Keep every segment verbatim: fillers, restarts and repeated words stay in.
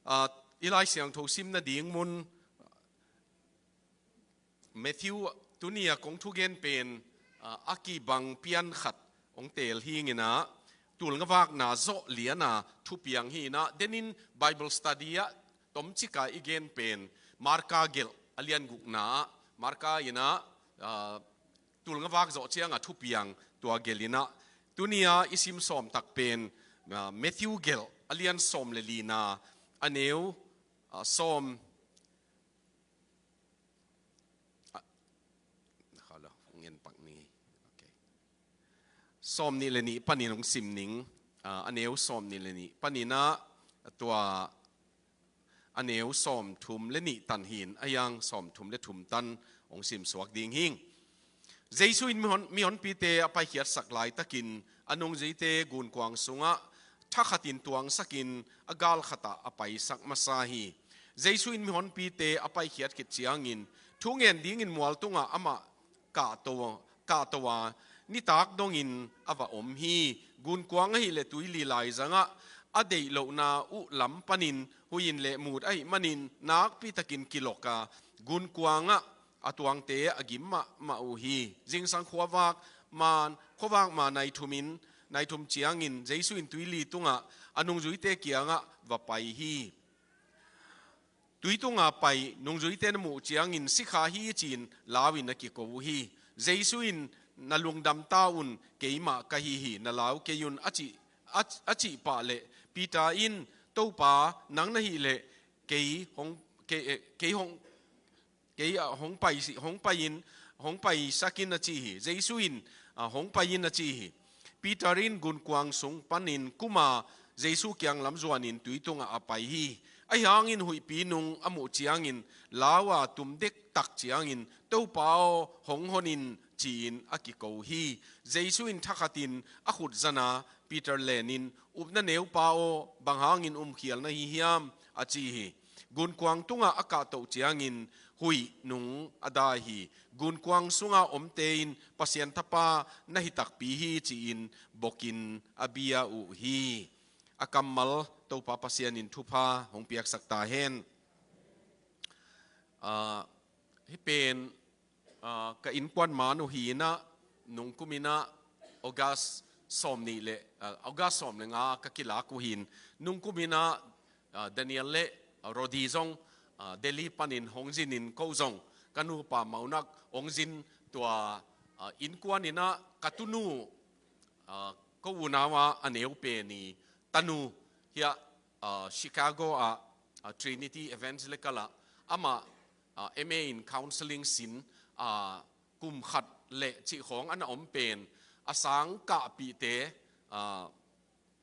Ah, i Lai Siangtho simna ding mun, Matthew, tuni a kong thugen pen, ah, a kibang pian khat hong teel hi ing in ah, tulngavakna zawh lian a thupiang hi in ah, denin Bible study ah tomcik a i gen pen Marka gelh a lian gukna ah, Marka in ah, ah, tulngavak zawh ciang a thupiang tua gelh in ah, tuni a i sim sawm tak pen, ah, Matthew gelh a lian sawm le lina, a neu, ah, sawm, ah, hello, ngen pak ni. Okay. Sawm nih le nih panin hong sim ning, ah, a neu sawm nih le nih panin ah, tua a neu sawm thum le nih tan hi in, a hiang sawm thum le thum tan hong sim suak ding hi ing. Jesu in mihon, mihonpite a paikhiatsak laitakin a nungzuite gunkuang sungah thakhatin tuangsakin a gal khatah a paisak masa hi. Jesu in mihonpite a paikhiat khit ciangin thu ngen dingin mual tungah amah kahto, kahto a, nitak dongin a va om hi. Gunkuang ahih leh tuili laizangah a deih lohna uh lam panin huih in leh mut ahih manin nakpitakin kilok a, gunkuangah a tuangte a gim mahmah uh hi. Zingsang khuavak man, khuavak ma nai thum in, nai thum ciangin Jesu in tuili tungah a nungzuite kiangah va pai hi. Tui tunga pai nungzuite na muh ciangin sikha hi ci-in lau in a kiko uh hi. Jesu in, "Na lungdam ta un, keimah ka hi hi, na lau kei un," a cih, a, a cih pah leh Peter in, "Topa, nang na hih leh kei hong, kei, eh, kei hong, kei, ah, hong pai si, hong pai in, hong paisak in," a ci hi. Jesu in, ah, "Hong pai in," a ci hi. Peter in gunkuang sung panin kum a, Jesu kiang lam zuanin tui tungah a pai hi. Ahi hangin huihpi nung a muh ciangin lau a tum dektak ciangin, "Topa aw, hong hon in," ci-in a kiko hi. Jesu in thakhatin a khut zan a, Peter lenin, "Upna neupa aw, bang hangin umkhial na hi hiam?" a ci hi. Gunkuang tungah a kahtoh ciangin huih nung a dai hi. Gunkuang sunga omte in, "Pasian Tapa na hi takpi hi," ci-in bokin a bia uh hi. A kammal Topa Pasian in thupha hong piaksak ta hen. Ah, hih pen, ah, ka innkuan man uh hi in ah, nungkum in ah August sawm nih le, ah, August sawm le nga ka kilak uh hi in, nungkum in ah, ah, Daniel le, ah, Rodi zong, ah, Delhi panin hong zin in, ko zong ka nupa Maunak hong zin. Tua, ah, innkuan in ah ka tunu, ah, ko unau a a neu pen i tanu hiah, ah, Chicago ah, ah, Trinity Evangelical ah amah, ah, M A in Counseling sin, ah, kum khat le cih khawng a na om pen, a sang kahpihte, ah,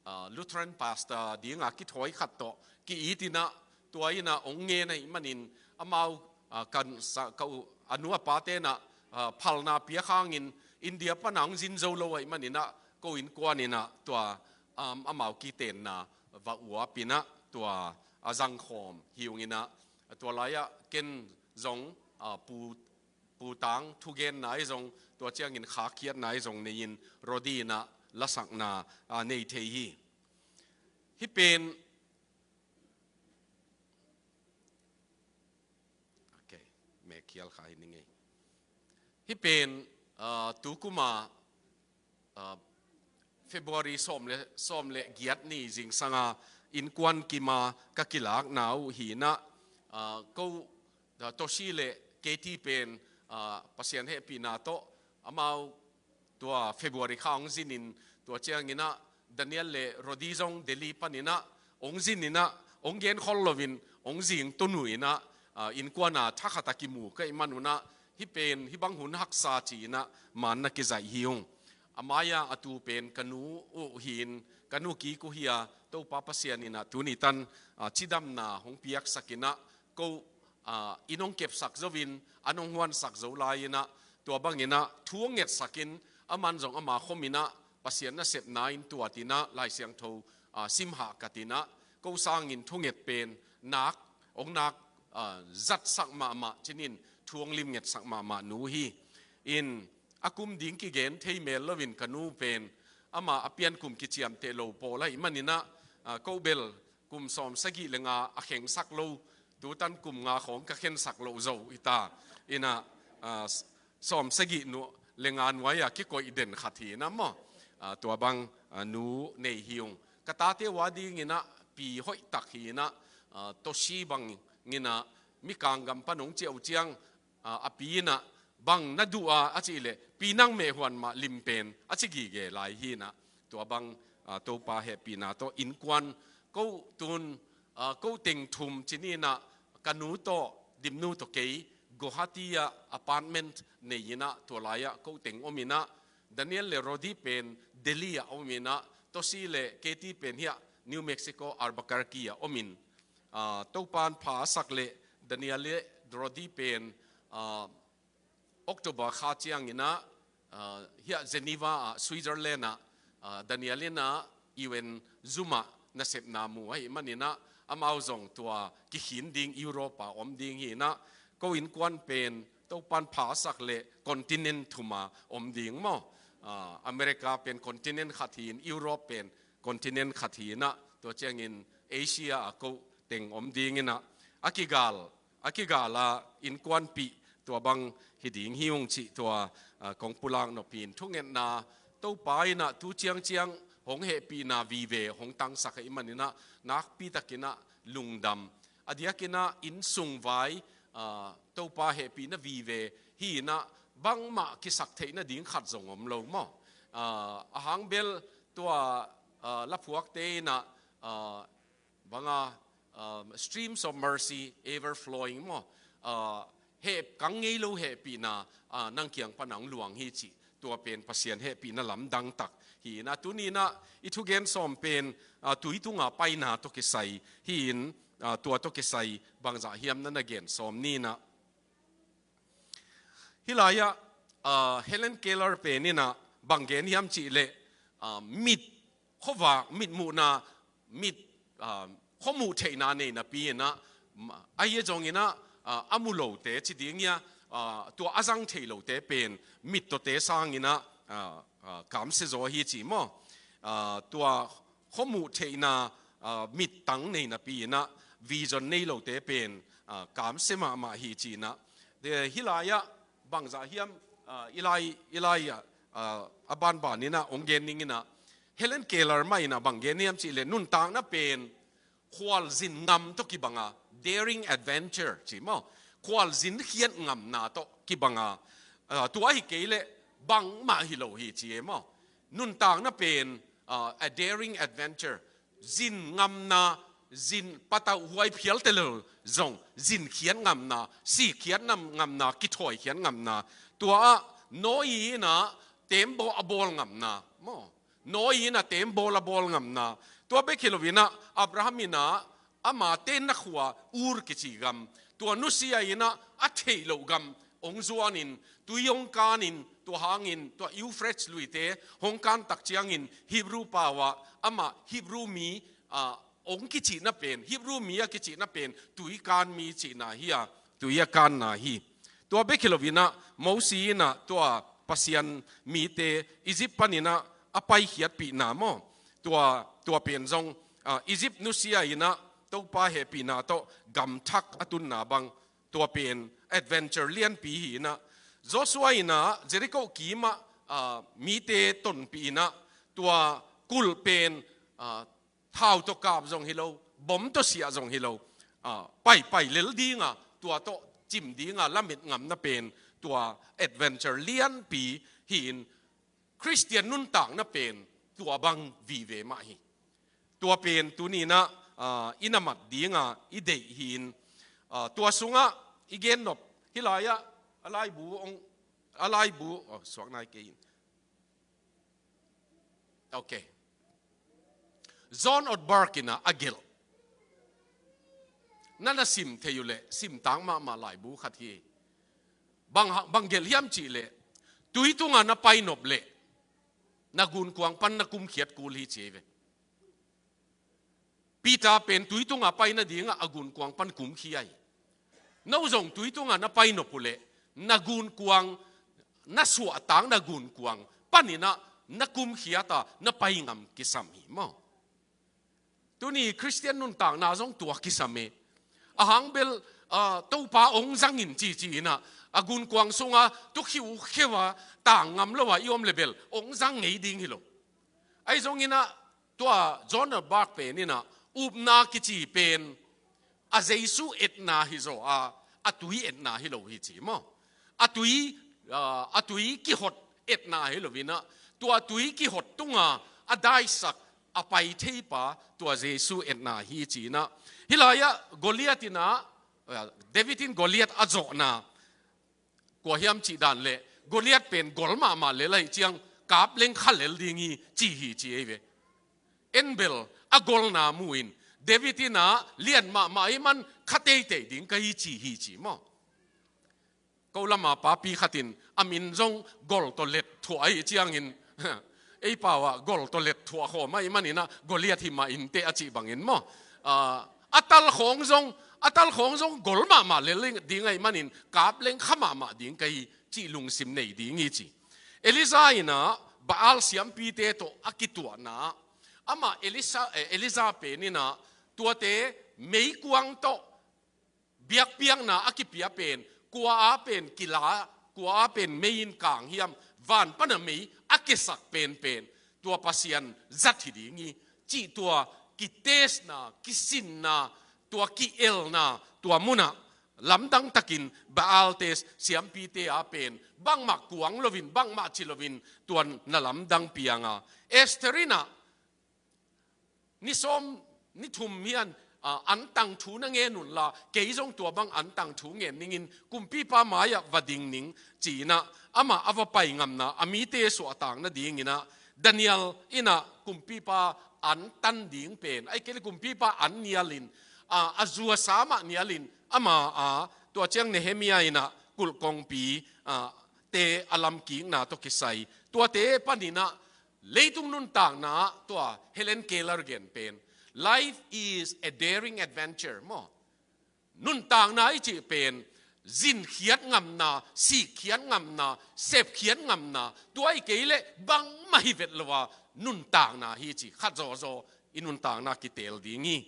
ah, Lutheran pastor dinga kithawi khat tawh ki-it in ah, tua in ah hong ngen ahih manin, amau, ah, kan sa, ka u, a nu a pate in ah, ah, phalna piak hangin India pana hong zin zo lo ahih manin ah, ko innkuan in ah tua, um, amau kitenna va uap in ah, tua a zangkhawm hi ung in ah, tua lai-ah ken zong, ah, Pu Pu Tang thugenna i zong, tua ciangin khakhiatna i zong nei in, Rodi in ah lasakna, ah, nei thei hi. Hih pen, okay, mek khial kha hi ning ei. Hih pen, ah, tu kum a, ah, February sawm le, sawm le giat ni zingsang a innkuan kim a ka kilakna uh hi in ah, ah, ko, ah, Toshi le Katie pen, ah, Pasian hehpihna tawh amau tua February kha hong zin in, tua ciangin ah Daniel le Rodi zong Delhi panin ah hong zin in ah, hong genkhol loin hong zing tun uh in ah, ah, innkuan a thakhat a kimu ka hih man un ah, hih pen hih bang hun haksa ci-in ah man na kizaih hi ung. A mai-ah a tu pen ka nu uh hi in, ka nu kik uh hi a, Topa Pasian in ah tuni tan, ah, cidamna hong piaksak in ah, ko, ah, inn hong kepsak zo in, an hong huansak zo lai in ah, tua bangin ah thu hong ngetsak in, aman zong ama khom in ah Pasian nasepna in tuat in ah, Lai Siangtho, ah, sim hahkat in ah, ko sangin thunget pen nak, hong nak, ah, zatsak mahmah, cinin thu hong limngetsak mahmah nu hi. In, a kum ding kigen thei mel loin ka nu pen, ama a piankum kiciamteh lo pawl ahih manin ah, ah, ko bel kum sawmsagih le nga a khengsak lo, tutan kum nga khawng ka khensak lo zo hi ta. Ina, ah, sawmsagih nu le nga nuai-a kikoih den khat hi ina maw. Ah, tua bang, ah, nu nei hi ung. Ka tate uh a dingina pi hoih tak hi ina, ah, Toshi bang ina Mikang gam pan hong ciah uh ciang, ah, a pi ina bang na duh a, a cih leh, pi nang meh huan mah lim pen, a ci gige lai hi ina. Tua bang, ah, Topa hehpihna tawh innkuan ko tun, ah, ko teng thum ci ni ina, ka nu tawh, Dimnu tawh kei, Guwahati ah apartment nei ina, tua lai-ah ko teng om ina, Daniel le Rodi pen Delhi ah om ina, Toshi le Katie pen hiah New Mexico Albuquerque ah om in, ah, Topan pha a sak leh Daniel le Rodi pen, ah, October kha ciang ina, ah, hiah Geneva ah, Switzerland ah, ah, Daniel ina U N zum ah nasepna mu ahih man ina, amau zong tua kikhin ding Europe ah om ding hi ina, ko innkuan pen Topan pha a sak leh continent thum ah om ding maw. Ah, America pen continent khat hi in, Europe pen continent khat hi ina, tua ciangin Asia ah ko teng om ding ina, a kigal, a kigal a innkuanpih tua bang hi ding hi ung cih tua, ah, kong pulak nop hi in. Thungetna, Topa ina tu ciangciang hong hehpihna vive hong tangsak ahih man ina, nakpi tak ina lungdam. A diak ina innsung vai, ah, Topa hehpihna vive hi ina, bangmah kisak theih nading khat zong om lo maw. Ah, a hang bel tua, ah, laphuakte ina, ah, banga, ah, streams of mercy ever flowing maw. Ah, heh, kang ngei lo hehpihna, ah, nang kiang pan hong luang hi cih. Tua pen Pasian hehpihna lamdang tak hi ina, tuni ina i thugen sawm pen, ah, tui tunga paina tawh kisai hi in, ah, tua tawh kisai bangzah hiam na na gen sawm ni ina. Hih lai-ah, ah, Helen Keller pen ina bang gen hiam cih leh, ah, mit khuavak, mit muhna, mit, ah, khuamuh theihna nei napi ina, ma-, ahi zong ina, ah, a mu lote ci ding hia, ah, tua a zang thei lote pen mit tawhte sang ina, ah, ah, kamsia zaw hi ci maw. Ah, tua khuamuh theihna, ah, mit tang nei napi ina, vision nei lote pen, ah, kamsia mahmah hi ci ina. Hih lai-ah bangzah hiam, ah, i lai, i lai-ah, ah, a banban ina hong gen ning ina, Helen Keller mah ina bang gen hiam cih leh, nuntakna pen khualzin ngam tawh kibanga, daring adventure ci maw. Khualzin khiat ngamna tawh kibanga, ah, tua hi kei leh bangmah hi lo hi ci e maw. Nuntakna pen, ah, a daring adventure. Zin ngamna, zin patauh huai phial te lo zong, zin khiat ngamna, si khiat nam ngamna, kithawi khiat ngamna. Tua ah Noah ina tembaw a bawl ngamna maw. Noah ina tembawl a bawl ngamna. Tua bek hi lo ina Abraham ina ama tenna khua Ur kici gam, tua nusia ina a theih loh gam hong zuanin, tui hong kanin, tua hangin tua Euphrates luite hong kan tak ciangin Hebrew pau ah amah Hebrew mi, ah, hong kicihna pen, Hebrew mi a kicihna pen tui kan mi cihna hi a, tui a kanna hi. Tua bek hi lo ina Mosi ina tua Pasian mite Egypt pan ina a paikhiatpihna maw. Tua, tua pen zong, ah, Egypt nusia ina Topa hehpihna tawh gam thak a tunna bang, tua pen adventure lianpi hi ina. Joshua ina Jericho kim ah, ah, mite tonpih ina, tua kulh pen, ah, thau tawh kap zong hi lo, bom tawh siah zong hi lo, ah, paipai lel dinga, tua tawh cim dinga lamet ngamna pen, tua adventure lianpi hi in, Khristian nuntakna pen tua bang vive mah hi. Tua pen tuni ina, ah, i na mat dinga i deih hi in, ah, tua sungah i gen nop hih lai-ah, a laibu hong, a laibu, oh, suak nai kei in. Ok. John Ortberg ina a gelh, na na sim thei uh leh, sim tang mahmah laibu khat hi. Bang ha-, bang gelh hiam cih leh, tui tunga na pai nop leh na gunkuang pan na kumkhiat kul hi ci hi ve. Peter pen tui tunga pai nadinga a gunkuang pan kumkhia hi. No zong tui tunga na pai nop uh leh, na gunkuang, na suahtak na gunkuang pan ina na kumkhiat a na pai ngam kisam hi maw. Tuni Khristian nuntakna zong tua kisam e. Ahang bel, ah, Topa ong zang in cici inah, a gunkuang sunga tukhiukheu a tang ngam lo a i om le bel ong zang ngei ding hi lo. Ahi zong inah tua John Bark pen inah upna kici pen a Jesu etna hi zaw a, a tui etna hi lo hi ci maw? A tui, ah, a tui kihot etna hi lo inah, tua tui kihot tunga a daisak a pai theipa tua Jesu etna hi ci inah. Hih lai-ah Goliath inah, ah, David in Goliath a zawhna kua hiam cih dan le, Goliath pen gol mahmah le lai ciang kap leng kha lel ding hi ci hi ci ei ve. En bel a golna mu in David inah lian mahmah i man kha teitei ding ka hi ci hi ci maw? Ko lama papi khatin a min zong gol tawh let thuah ahi ciangin ei pau ah gol tawh let thuah khawm ahi man inah Goliath hi mah inteh a cih bangin maw? Ah, a talkhawng zong, a talkhawng zong gol mahmah lel ding ahi manin kap leng kha mahmah ding ka hi cih lungsim nei ding hi ci. Elijah inah Baal siampite tawh a kituahna, amah Elisha, eh, Elijah pen inah tuate meikuang tawh biakpiakna a kipia pen, kua a pen kila, kua a pen mei in kang hiam, van pana mei a kesak penpen tua Pasian zat hi ding hi cih tua kitesna, kisinna, tua kielna, tua munah lamdang takin Baalte siampite a pen bangmah kuang loin, bangmah ci loin tua na lamdang pianga. Esther inah ni sawm ni thum hian, ah, antang thu na ngen unla, kei zong tua bang antang thu ngen ningin kumpipa mai-ah va ding ning ci inah amah a va pai ngamna a mite suahtak nading inah Daniel inah kumpipa an tan ding pen, ahih kei leh kumpipa an nialin, ah, a zuasa mah nialin ama a, tua ciang Nehemiah inah kulhkongpi, ah, te a lamkikna tawh kisai, tuate pan inah leitung nuntakna ah tua Helen Keller gen pen, "Life is a daring adventure," maw? Nuntakna i cih pen zinkhiat ngamna, sikkhiat ngamna, sepkhiat ngamna, tua i kei leh bangmah hi vet lo a nuntakna hi ci. Khat zawzaw i nuntakna kiteel ding hi.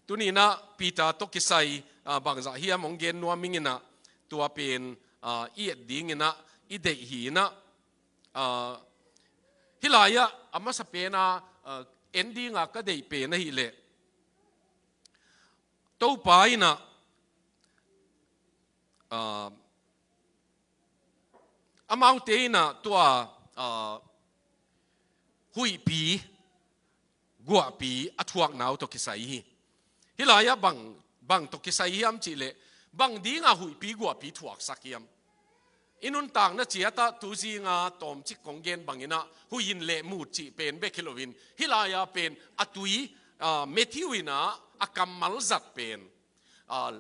Tuni inah Peter tawh kisai, ah, bangzah hiam hong gen nuam ing inah, tua pen, ah, i et ding inah i deih hi inah, ah, hih lai-ah a masa pena, ah, en dinga ka deih pen ahih leh Topa inah, ah, amaute inah tua, ah, huihpi guahpi a thuakna uh tawh kisai hi. Hih lai-ah bang, bang tawh kisai hiam cih leh, bang dinga huihpi guahpi thuaksak hiam? I nuntakna ciatah tuzinga tawmcik kong gen bang inah huih in leh mut cih pen bek hi loin, hih lai-ah pen a tui, ah, Matthew inah a kammal zat pen, ah,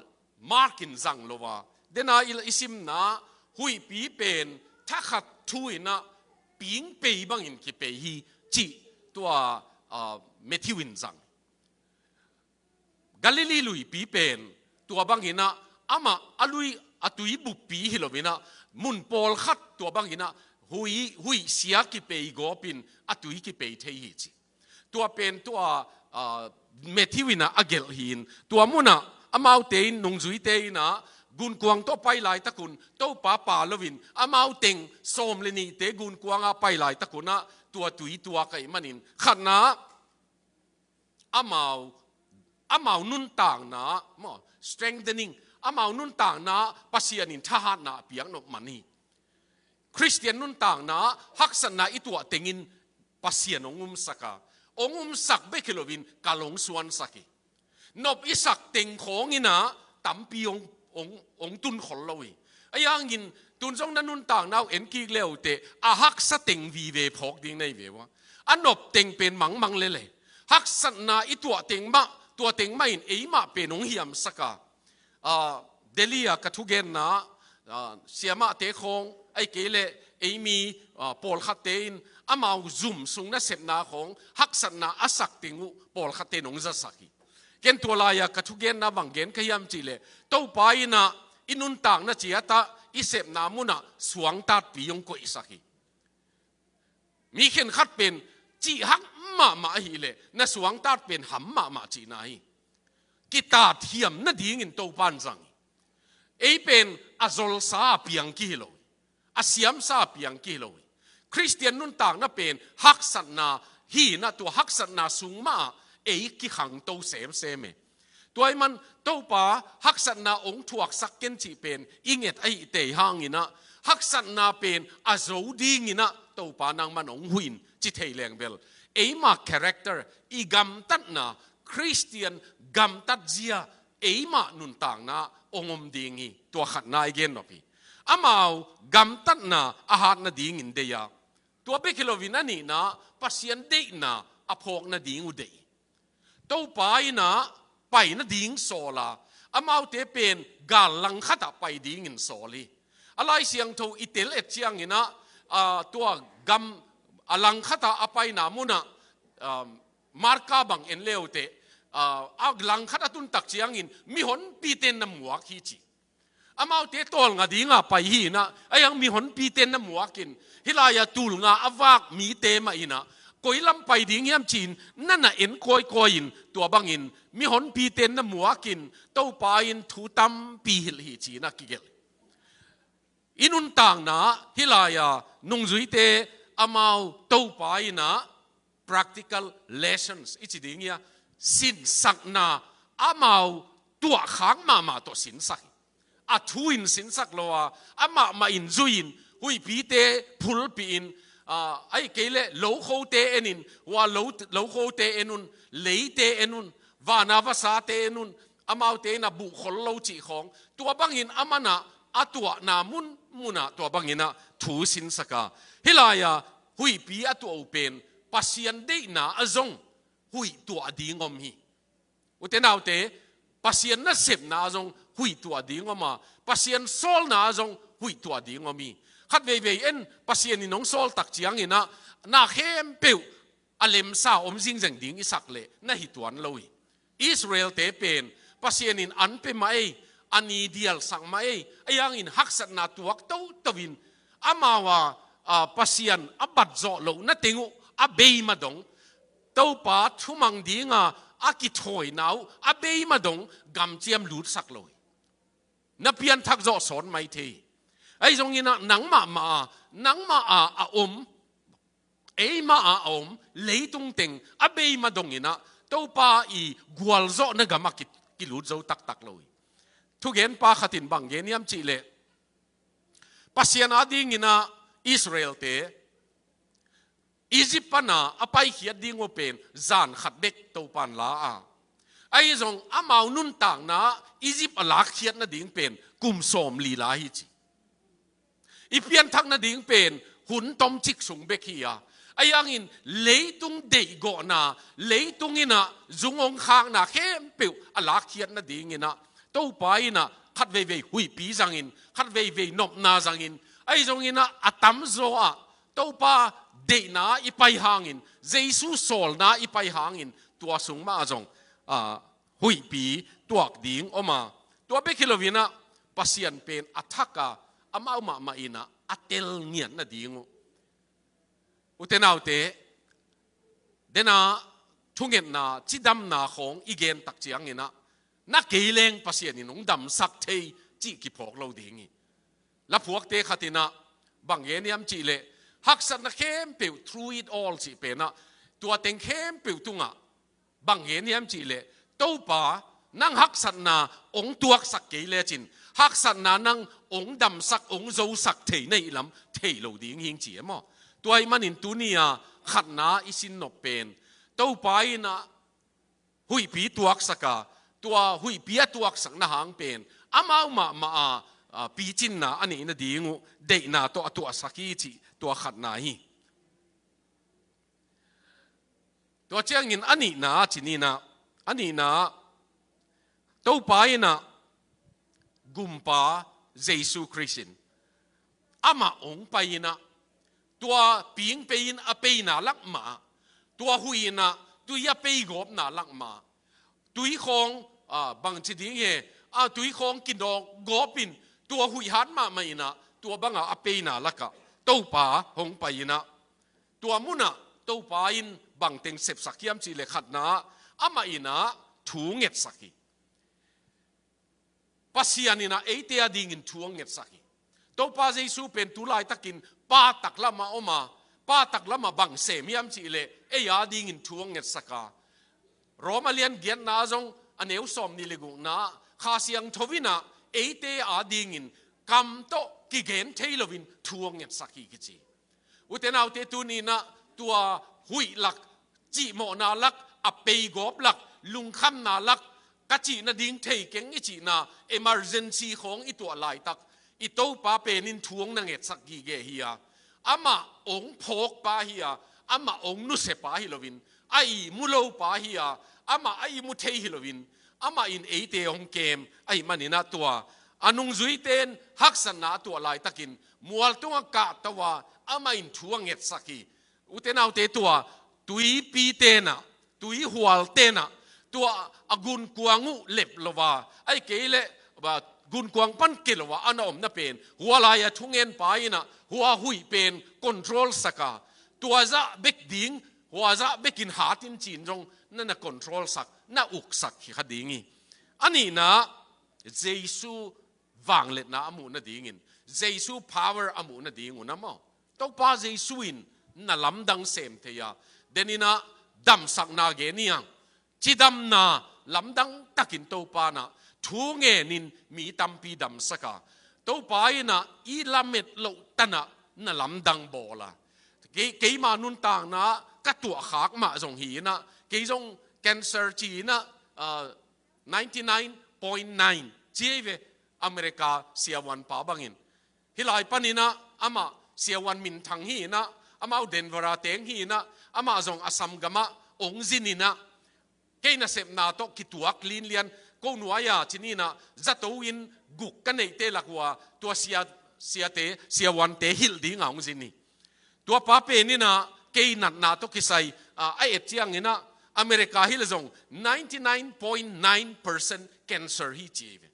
Mark in zang lo a, dena i, i simna huihpi pen thakhat thu inah pingpei bangin kipei hi cih tua, ah, Matthew in zang. Galilee luipi pen tua bang inah amah a lui a tui buppi hi lo inah mun pawlkhat tua bang inah huih, huih sia kipei gawpin a tui kipei thei hi ci. Tua pen tua, ah, Matthew inah a gelh hi in, tua munah amaute in nungzuite inah gunkuang tawh pai laitakun Topa pa loin amau teng sawm le nihte gunkuanga pai laitakun ah tua tui tuak ahih manin khatna amau, amau nuntakna, maw, strengthening, amau nuntakna Pasian in thahatna a piak nop man hi. Khristian nuntakna haksatna i tuah tengin Pasian hong umsak a, hong umsak bek hi loin kal hong suansak hi. Nop i sak teng khawng inah tampi hong, hong, hong tun khol lo hi. Ahi hangin tun zong na nuntakna uh en kik le uh teh, a haksa teng vive phawk ding na hi ve uh a, a nop teng pen mangmang lel e. Haksatna i tuah teng mah, tua teng mah in eimah pen hong hiamsak a. Ah, Delhi ah ka thugenna, ah, siamahte khawng, ahih kei leh ei mi, ah, pawlkhatte in amau zum sung nasepna khawng haksatna a sak teng uh pawlkhatte in hong zasak hi. Ken tua lai-ah ka thugenna bang gen ka hiam cih leh, Topa inah i nuntakna ciatah i sepna munah suangtatpi hong koihsak hi. Mi khenkhat pen cih hak mahmah ahileh na suangtat pen ham mahmah cihna hi. Kitat hiam nadingin Topa in zang hi. Ei pen a zolsa a piang kihi lo hi. A siamsa a piang kihi lo hi. Khristian nuntakna pen haksatna hi-in ah, tua haksatna sung mah ah ei kikhangto semsem e. Tua ahih man Topa haksatna hong thuaksak ken cih pen i nget ahih tei hangin ah, haksatna pen a zo dingin ah Topa nangman hong huih in ci thei leng bel, eima character, i gamtatna, Khristian gamtatzia eima nuntakna hong om ding hi. Tua khatna i gen nop hi. Amau gamtatna a hat nadingin deih a, tua bek hi loin a nihna, Pasian deihna a phawk nading uh deih. Topa in ah pai nading sawl a, amaute pen gal langkhat ah pai dingin sawl hi. A Lai Siangtho i tel et ciangin ah, aa, tua gam a langkhat ah a paina mun ah, aa, marka bang en le uh teh, aa, a langkhat a tun tak ciangin mihonpite na muak hi ci. Amaute tawlnga dinga pai hi-in ah, a iang mihonpite na muak in, hih lai-ah tulnga a vak mite mah in ah koi lam pai ding hiam ci-in na na en kawikawi in, tua bangin mihonpite na muak in Topa in thu tampi hilh hi ci-in ah kigelh. I nuntakna hih lai-ah nungzuite amau Topa in ah practical lessons i ci ding hi a, sinsakna amau tuahkhak mahmah tawh sinsak hi. A thu in sinsak lo a, amahmah in zui-in, huihpite phulpih in, aa, ahih kei leh lokhote en in, hua lo, lokhote en un, leite en un, vana vasate en un, amaute in ah buhkhol lo cih khawng, tua bangin aman ah a tuahna munmun ah tua bangin ah thu sinsak a, hih lai-ah huihpi a tuah uh pen Pasian deihna ah zong huih tuah ding om hi. Ute naute, Pasian nasepna ah zong huih tuah ding om a, Pasian sawlna ah zong huih tuah ding om hi. Khat veivei en, Pasian in hong sawl tak ciangin ah na khempeuh a lemsa om zingzeng ding i sak leh na hi tuan lo hi. Israelte pen Pasian in an pia mah ei, a ni dialsak mah ei, a iangin haksatna tuak toto in, amau a, a, Pasian a bat zawh lohna teng uh a bei madong, Topa thumang dinga a kithawina uh a bei madong gamciam lutsak lo hi. Na pianthak zawh sawn mai thei hi. Ahi zongin ah nangmah mah a, nangmah a a om, eimah a a om leitung teng a bei madongin ah Topa i gualzawhna gamah ki, kilut zo taktak lo hi. Thugenpa khat in bang gen hiam cih leh, Pasian adingin ah Israelte Egypt pana a paikhiat ding uh pen zan khat bek Topa in la a, ahi zong amau nuntakna Egypt a lakkhiat nading pen kum sawmli lai hi ci. I pianthak nading pen hun tomcik sung bek hi a, a iangin leitung deihgawhna, leitung in ah zung hong khakna khempeuh a lakkhiat nadingin ah Topa in ah khat veivei huihpi zangin, khat veivei nopna zangin, ahi zongin ah a tamzaw ah Topa deihna i pai hangin, Jesu sawlna i pai hangin, tua sung mah ah zong, a, huihpi tuak ding om a, tua bek hi loin ah Pasian pen a thak a, amau mahmah in ah a tel ngiat nading uh. Ute naute, dena thungetna, cidamna khawng i gen tak ciangin ah, na kei leng Pasian in hong damsak thei cih kiphawk lo ding hi. Laphuakte khat in ah bang gen hiam cih leh, haksatna khempeuh, through it all cih pen ah, tua teng khempeuh tungah bang gen hiam cih leh, Topa, nang haksatna hong tuaksak kei lecin, haksatna nang hong damsak, hong zosak thei na hih lam thei lo ding hi ing ci e maw? Tua ahih manin tuni-a khatna i sin nop pen, Topa in ah huihpi tuaksak a, tua huihpi a tuaksakna hang pen amau mahmah a, a, picinna a neih nading uh deihna tawh a tuahsak hi cih tua khatna hi. Tua ciangin a nihna ci ni in ah, a nihna, Topa in ah, Gumpa Jesu Khrist in amah hong pai in ah, tua ping pei-in a peina lak mah, tua huih in ah tui a pei gawpna lak mah, tui khawng, a, bangci ding he, a, tui khawng kinawk gawpin, tua huih hat mahmah in ah, tua banga a peina lakah Topa hong pai in ah, tua munah Topa in bangteng sepsak hiam cih leh khatna ah, amah in ah thu ngetsak hi. Pasian in ah eite adingin thu a ngetsak hi. Topa Jesu pen tu laitakin Pa taklam ah om a, Pa taklam ah bang sem hiam cih leh ei adingin thu a ngetsak a. Rom a lian giatna zong a neu sawmnih le gukna ah Kha Siangtho in ah eite adingin kam tawh kigen thei loin thu a ngetsak hi kici. Ute naute, tuni in ah tua huih lak, cihmawhna lak, a peigawp lak, lungkhamna lak, ka cih nading thei keng i cihna emergency khawng i tuah laitak, i Topa pen in thu hong na ngetsak gige hi a. Amah hong phawkpa hi a, amah hong nusiapa hi loin, a ihmu lopa hi a, amah a ihmu thei hi loin, amah in eite hong kem ahih manin ah tua a nungzuite in haksatna a tuah laitakin mual tungah kahto a, amah in thu a ngetsak hi. Ute naute, tua tuipite in ah, tuihualte in ah, tua a gunkuang uh lep lo a, ahih kei leh gunkuang pan ke lo a a na omna pen, hua lai-a thungenpa in ah hua huih pen control sak a, tua zah bek ding, hua zah bekin hat in ci-in zong na na control sak, na uksak hi kha ding hi. A nihna, Jesu vangliatna a muh nadingin, Jesu power a muh nading un ah maw, Topa Jesu in na lamdang sem thei a, den in ah damsakna gen hi hang. Cidamna lamdang takin Topa in ah thu ngenin mi tampi damsak a, Topa in ah i lamet loh tan ah na lamdang bawl a. Kei, keima nuntakna ah ka tuahkhak mah zong hi in ah, kei zong cancer ci in ah, ah, ninety nine point nine ci ei ve, America siavuanpa bangin. Hih lai panin ah amah siavuan minthang hi in ah, amau Denver a teng hi in ah, amah zong Assam gamah hong zin in ah, kei nasepna tawh kituak linlian, ko nuai-a ci-in ah zato inn guk ka neihte lak uh a tua sia, siate, siavuante hilh ding a hong zin hi. Tua pa pen in ah kei natna tawh kisai, ah, a et ciangin ah America hi leh zong ninety nine point nine percent cancer hi ci ei ve.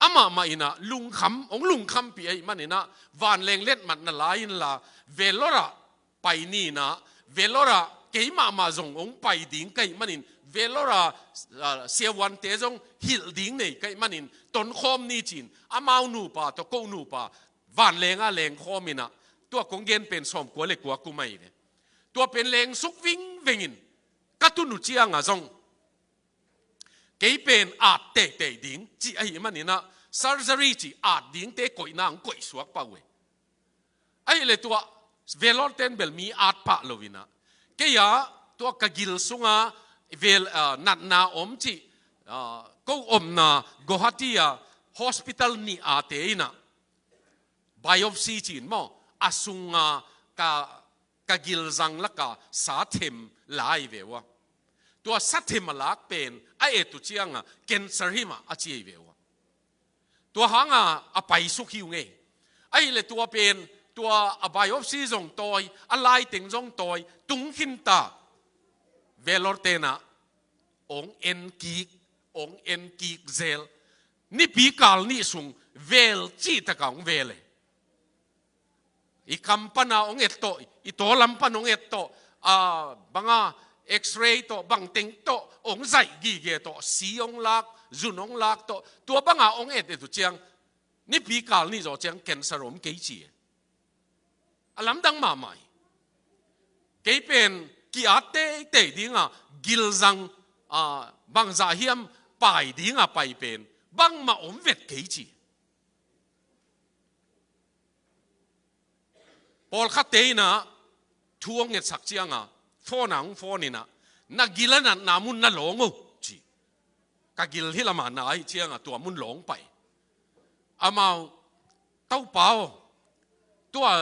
Amah mah in ah lungkham, hong lungkhampih ahih manin ah vanleng letmat na la inla, Vellore ah pai ni in ah, Vellore ah keimah mah zong hong pai ding ka hih manin, Vellore ah, ah, siavuante zong hilh ding nei ka hih manin tonkhawm ni ci-in amau nupa tawh ko nupa vanleng ah lengkhawm in ah, tua kong gen pen sawmkua le kua kum ahi ve. Tua pen lengsuk vingveng in ka tun uh ciangah zong kei pen at teitei ding cih ahih manin ah surgery cih at dingte koihna hong koihsuak pah uh e. Ahih leh tua Vellore-te in bel mi at pah lo in ah, kei ah tua ka gil sungah vel, ah, natna om cih, ah, ko omna Guwahati ah hospital nih ate in ah biopsy ci-in maw, a sungah ka, ka gilzang lakah sa them la hi ve uh a. Tua sa them a lak pen a et uh ciangah cancer hi mah a ci hi ve uh a. Tua hangah a paisuk hi uh ngei. Ahih leh tua pen, tua a biopsy zong tawi, a laiteng zong tawi, tung khin ta. Vellore-te in ah hong en kik, hong en kik zel. Nipi kal nih sung vel cihtak a hong vel e. I kam pan a hong et tawh, i taw lam pan hong et tawh, a, bang a X-ray tawh, bangteng tawh hong zaih gige tawh, si hong lak, zun hong lak tawh, tua bang a hong et et uh ciang, nipi kal nih zawh ciang cancer om kei ci e. A lamdang mahmah hi. Kei pen ki-at teitei ding a, gilzang, a, bangzah hiam pai ding a pai pen bangmah om vet kei ci. Pawlkhatte in ah thu hong ngetsak ciangah phone ah hong phone in ah, "Na gil a natna mun na lawng o," ci. Ka gil hih lamah na ahih ciangah tua mun lawng pah hi. Amau, "Topa aw, tua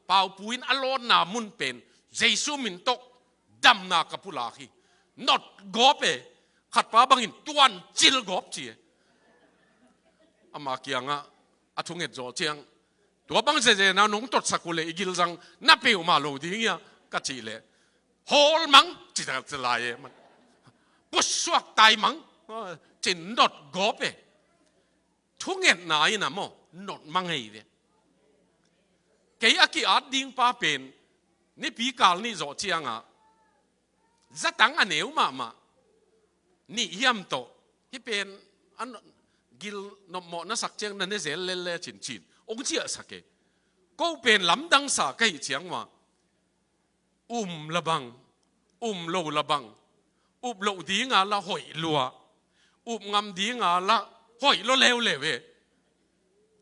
Paupu in a lawnna mun pen Jesu min tawh damna ka pulak hi. Not gawp e, khatpa bangin tuancil gawp," ci e. Ama kiangah a thunget zawh ciang, "Tua bang zezena nong totsak uh leh i gilzang na peuhmah lo ding hi a," ka cih leh, "Hawl mang," ci ta lai e. "Pusuak tai mang," ci-in not gawp e. Thungetna in ah maw, not mang hi ve. Kei a ki-at ding pa pen Nipi kal nih zawh ciangah zatang a neu mahmah nih hiam tawh, hih pen a gil nopmawh na sak ciang na ne zel lel le cincin hong ciahsak e. Ko pen lamdang sa ka hih ciang mah, um la bang, um lo la bang, up loh dinga la hoih lua, up ngam dinga la hoih lua leuleu e.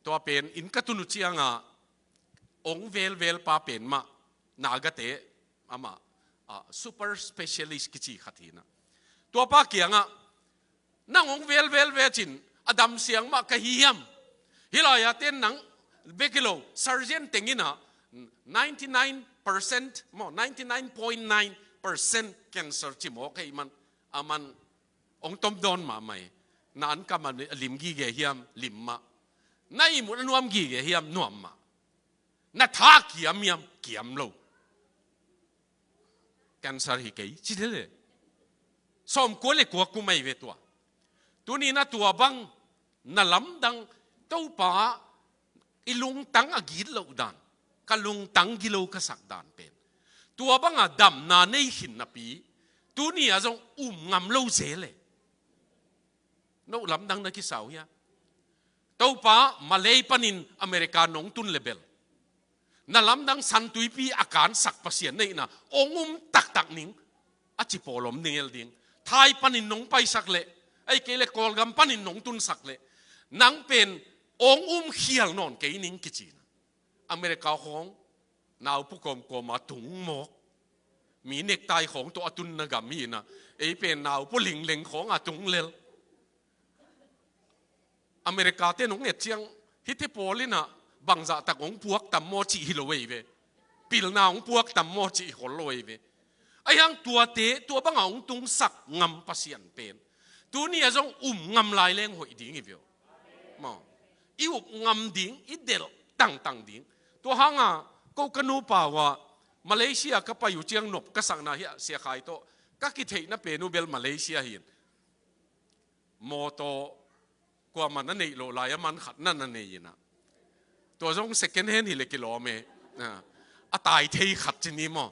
Tua pen inn ka tun uh ciangah hong velvel pa pen mah Nagate, amah, ah, super specialist kici khat hi na. Tua pa kiangah, nang hong velvel ve cin a dam siang mah ka hi hiam? Hih lai-a ten nang bek hi lo, surgeon teng in ah ninety nine percent maw, ninety nine point nine percent cancer ci mawk ahih man, a man hong tom dawn mahmah hi. Na an kam a lim gige hiam? Lim mah. Na ihmut a nuam gige hiam? Nuam mah. Na tha kiam hiam? Kiam lo. Cancer hi kei ci de le. Sawmkua le kua kum ahi ve tua. Tuni na tua bang na lamdang, Topa, i lungtang a git loh dan, ka lungtang gilo ka sak dan pen, tua banga damna nei khin napi, tuni a zong um ngam lo zel e. No lamdang na kisau hia? Topa, Malay panin America nong tun le bel, na lamdang San Tuipi a kansak Pasian neihna hong um taktak ning, a ci pawl om ning el ding. Thai panin nong paisak leh, ahih kei leh Kawlgam panin nong tunsak leh, nang pen hong um khial nawn kei ning kici na. America khawng naupu kawmkawm a tung mawk, mi nektai khawng tawh a tunna gam hi na. Ei pen naupu lingleng khawng a tung lel. America te nong et ciang, hihte pawl in ah bangzah tak hong puak tam maw cih hi lo ei ve. Pilna hong puak tam maw cih hi khol lo ei ve. Ahi hang tuate, tua banga hong tungsak ngam Pasian pen, tuni a zong um ngam lai leng hoih ding hi ve aw. Maw, i up ngam ding, i delh tangtang ding. Tua hanga ko ka nupa uh ah, Malaysia ka pai uh ciang nop ka sakna hi a, Sia Khai tawh ka kitheihna pen uh bel Malaysia hi in. Mawtaw kuamah na neih loh lai a man khat na na nei in ah. Tua zong second hand hi le kilawm e. A tai thei khat ci ni maw.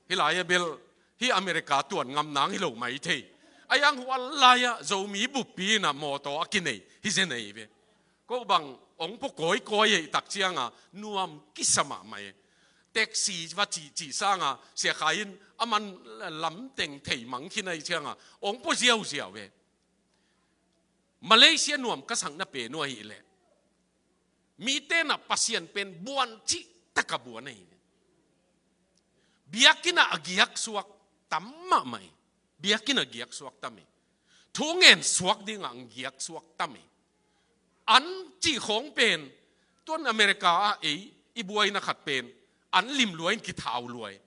Hih lai a bel, hih America tuan ngam nang hi lo mai thei. Ahi hang hual lai-ah Zomi buppi in ah mawtaw a kinei hi zen ei ve. Ko bang hong pua kawikawi ahih tak cianga nuam kisa mahmah e. Taxi va cihcih sanga Sia Khai in a man lamteng thei mang khin ahih cianga hong pua ziauziau e. Malaysia nuam ka sakna pen uh ahih leh, mite in ah Pasian pen buan cih taka buan ahi ve. Biakinn ah a giak suak tam mahmah e. Biakinn ah giak suak tam e. Thu ngen suak dingah ang giak suak tam e. An cih khawng pen, tuan America ah ei i buaina khat pen an lim lua in kithau lua e.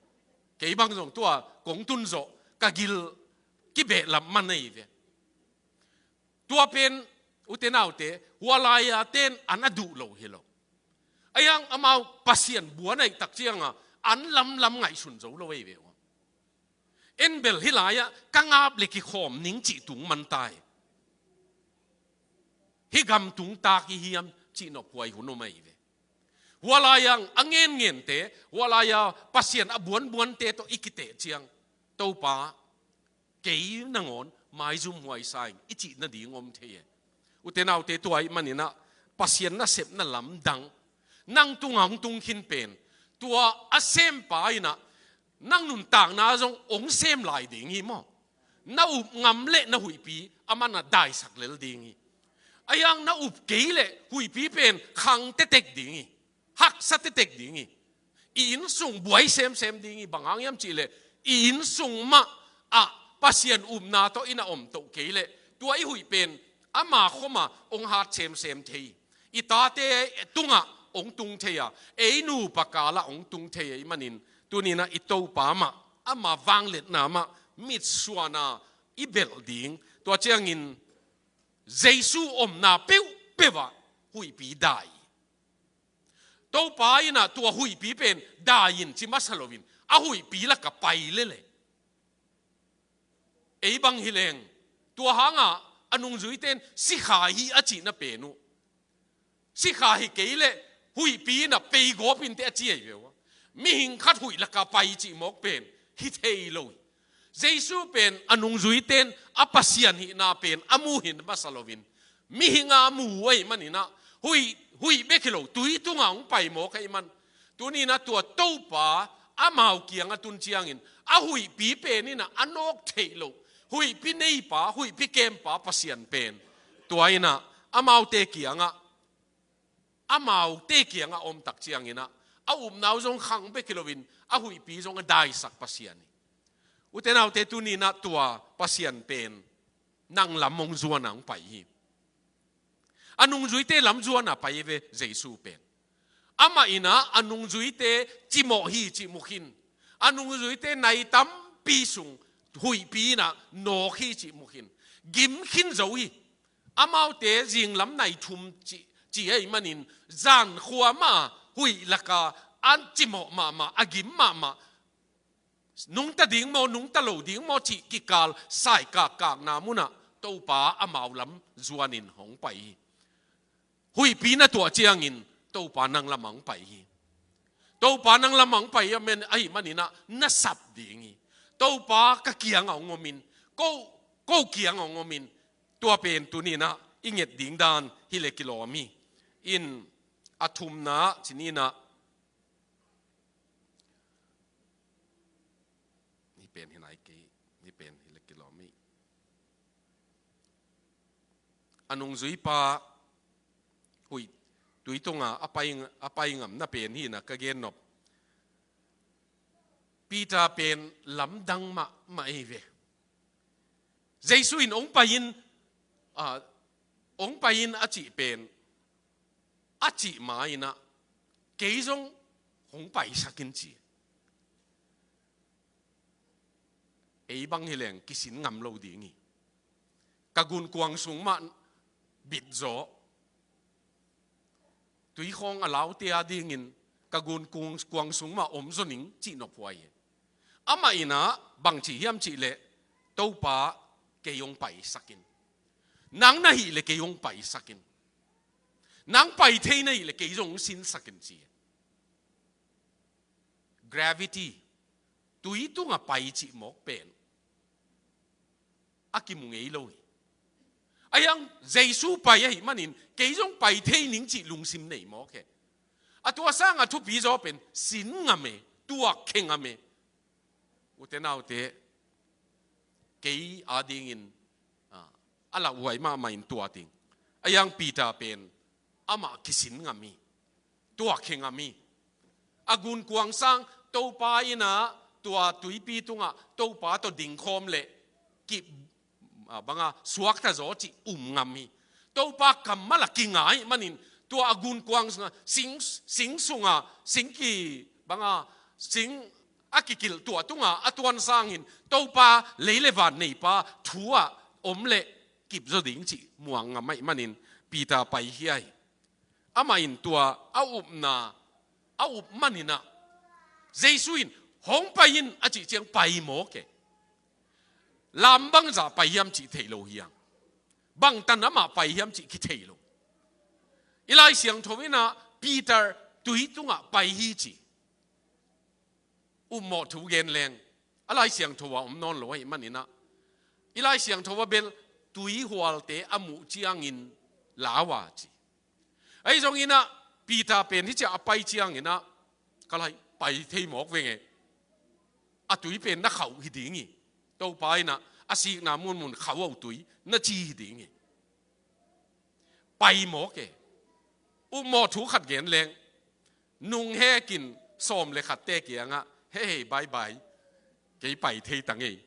Kei bang zong tua kong tun zawh ka gil kibehlap man ahi ve. Tua pen, ute naute, hua lai-a ten an a duh lo hi lo. Ahi hang amau Pasian buan ahih tak cianga an lamlam ngaihsun zo lo ei ve uh. En bel hih lai-ah ka ngap le kikhawm ning cih tung man ta e. Hih gam tung tak i hiam cih nophuai hun om ahi ve. Hua lai-a a ngenngente, hua lai-a Pasian a buanbuante tawh i kiteh ciang, Topa, kei nangawn maizum huai sa ing i cih nading om thei e. Ute naute, tua ahih manin ah Pasian nasepna lamdang nang tungah hong tung khin pen, tua a sempa in ah nang nuntakna zong hong sem lai ding hi maw. Na up ngam leh na huihpi a man ah daisak lel ding hi. Ahi hang na up kei leh huihpi pen khang tetek ding hi. Haksa tetek ding hi. I innsung buai semsem ding hi. Bang hang hiam cih leh i innsung mah ah Pasian upna tawh i na om toh kei leh, tua i huih pen ama khawma hong hat semsem thei hi. I tate tungah hong tung thei a, ei nupa kalah hong tung thei ahih manin, tuni-in ah i Topa mah, ama vangliatna mah mitsuana i belh ding. Tua ciangin Jesu omna peuhpeuh ah huihpi dai. Topa in ah tua huihpi pen dai in ci masa loin, a huihpi lakah pai lel e. Ei bang hi leng, tua hangah a nungzuite in sikha hi a cihna pen uh, sikha hi kei leh huihpi in ah peigawp inteh a ci ahi ve uh a. Mihing khat huih laka pai cih mawk pen hi thei lo hi. Jesu pen a nungzuite in a Pasian hihna pen a mu hi masa loin, mihing a mu ahih manin ah, huih, huih bek hi lo, tui tungah hong pai mawk ahih man. Tuni-in ah tua Topa amau kiangah tun ciangin, a huihpi pen in ah a nawk theih loh, huihpi neipa, huihpi kempa Pasian pen, tua in ah amaute kiangah, amaute kiangah om tak ciangin ah, a upna uh zong khang bek hi loin, a huihpi zong a daisak Pasian hi. Ute naute, tuni-in ah tua Pasian pen nang lam hong zuan a hong pai hi. A nungzuite lam zuan a pai hi ve Jesu pen. Amah in ah a nungzuite cimawh hi cih mu khin, a nungzuite nai tampi sung huihpi in ah nawk hi cih mu khin, gim khin zo hi. Amaute zinglam nai thum ci, ci ahih manin, zan khua mah huih laka an cimawh mahmah, a gim mahmah, nungta ding maw, nungta lo ding maw cih kikal saikak kakna munah Topa amau lam zuanin hong pai hi. Huihpi na tuah ciangin Topa nang lamah hong pai hi. Topa nang lamah hong pai ahih manin ah na sap ding hi. Topa ka kiangah hong om in, ko, ko kiangah hong om in. Tua pen tuni-in ah i nget ding dan hi leh kilawm hi. In a thumna, ci-in ah, hih pen hi nai kei, hih pen hi leh kilawm hi. A nungzuipa huih, tui tungah a pai, a pai ngamna pen hi-in ah ka gen nop. Peter pen lamdang mahmah hi ve. Jesu in hong pai in, ah, hong pai in a cih pen, a cih ma-in ah, kei zong hong paisak in, ci. Ei bang hi leng kisin ngam lo ding hi. Ka gunkuang sung mah bit zaw, tui khawng a laute a dingin ka gunkuang, kuang sung mah om zaw ning cih nop huai hi. Amah in ah bang ci hiam cih leh, Topa, kei hong paisak in. Nang na hih leh kei hong paisak in. Nang pai thei na hih leh kei zong hong sinsak in, ci. Gravity, tui tungah pai cih mawk pen a kimu ngei lo hi. Ahi hang Jesu pai ahih manin kei zong pai thei ning cih lungsim nei mawk hi. A tua sangah thupi zaw pen sin ngam e, tuakkhe ngam e. Ute naute, kei a dingin, ah, a lauhuai mahmah in tua ding. Ahi hang Peter pen amah kisin ngam hi, tuakkhe ngam hi. A gunkuang sang Topa in ah tua tuipi tungah Topa tawh dingkhawm leh kip, ah, banga suakta zaw cih um ngam hi. Topa kammal ah kinga ahih manin tua a gunkuang sungah, sing, sing sungah, sing ki, banga, sing a kikilh tua tungah a tuan sangin Topa, lei le van neipa thu ah om leh kip zaw ding cih muang ngam ahih manin Peter pai hi ai. Amah in tua a upna a up manin ah, Jesu in hong pai in a cih ciang pai mawk e. Lam bangzah pai hiam cih thei lo hi hang. Bangtan amah pai hiam cih kithei lo. I Lai Siangtho in ah Peter tui tungah pai hi ci. Upmawh thu gen leng, a Lai Siangtho ah om nawn lo ahih manin ah, i Lai Siangtho ah bel tui hualte a muh ciangin lau a ci. Ahi zongin ah Peter pen hih ciah a pai ciangin ah, ka lai, pai thei mawk veng e. A tui pen na khauh hi ding hi. Topa in ah a sikna munmun khauh a uh tui na ci hi ding hi. Pai mawk e. Upmawh thu khat gen leng, nung hekin sawm le khatte kiangah, "Hei, hei, bye bye. Kei pai thei ta ngei.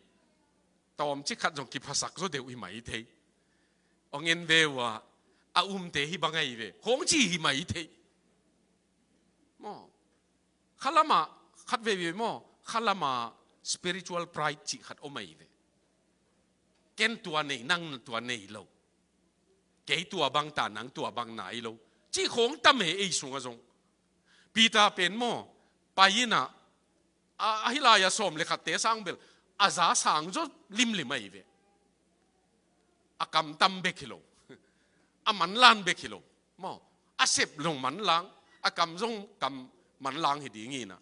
Tawmcik khat zong kiphasak zaw deuh hi mai thei. Hong en ve uh a, a umte hih bang ahi ve," hong ci hi mai thei. Maw? Khalamah, khat veivei maw, khalamah spiritual pride cih khat om ahi ve. Ken tua nei, nang tua nei lo. Kei tua bang ta, nang tua bang nai lo cih khawng tam e ei sungah zong. Peter pen maw, pai in ah, a, a hih lai-ah sawm le khatte sang bel a za sang zaw limlim ahi ve. A kam tam bek hi lo. A manlang bek hi lo. Maw? A sep zong manlang, a kam zong kam manlang hi ding hi in ah.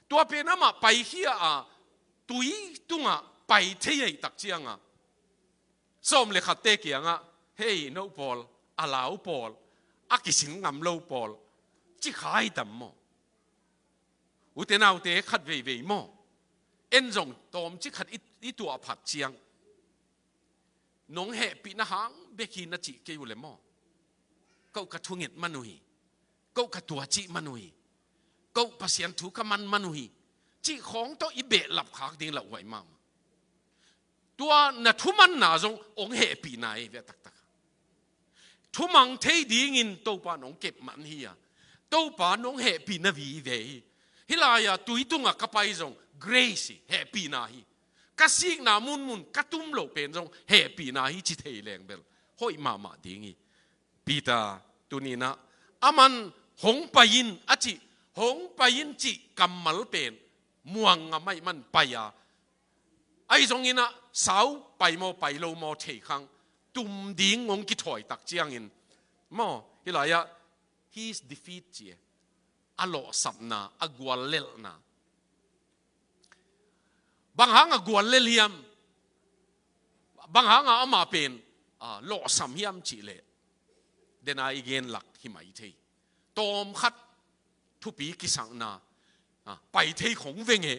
Tua pen amah paikhia a tui tungah pai thei ahih tak ciangah sawm le khatte kiangah, "Hei, no pawl, a lau pawl, a kisin ngam lo pawl," ci kha hi tam maw? Ute naute, khat veivei maw, en zong tawmcik khat i, i tuah phat ciang nong hehpihna hang bek hi na cih kei uh le maw? Ko ka thunget man uh hi. Ko ka tuacih man uh hi. Ko Pasian thu ka man man uh hi, cih khawng tawh i behlap khak ding lauhuai mahmah. Tua na thumanna zong hong hehpihna hi ve taktak. Thumang thei dingin Topa nong kep man hi a, Topa nong hehpihna vive hi. Hih lai-ah tui tungah ka pai zong grace hi, hehpihna hi. Ka sikna munmun ka tum loh pen zong hehpihna hi ci thei leng bel hoih mahmah ding hi. Peter tuninah aman "Hong pai in," a cih, "Hong pai in," cih kammal pen muang ngam ahih man pai a, ahi zonginah sau pai maw pai lo maw thei khang tum ding hong kithawi tak ciangin maw, hih lai-ah his defeat ci e, a lawhsapna, a guallelhna. Bang hang a guallelh hiam? Bang hang a amah pen, a, lawhsam hiam cih leh, dena i gen lak hi mai thei. Tawmkhat thupi kisakna, a, pai thei khong veng e,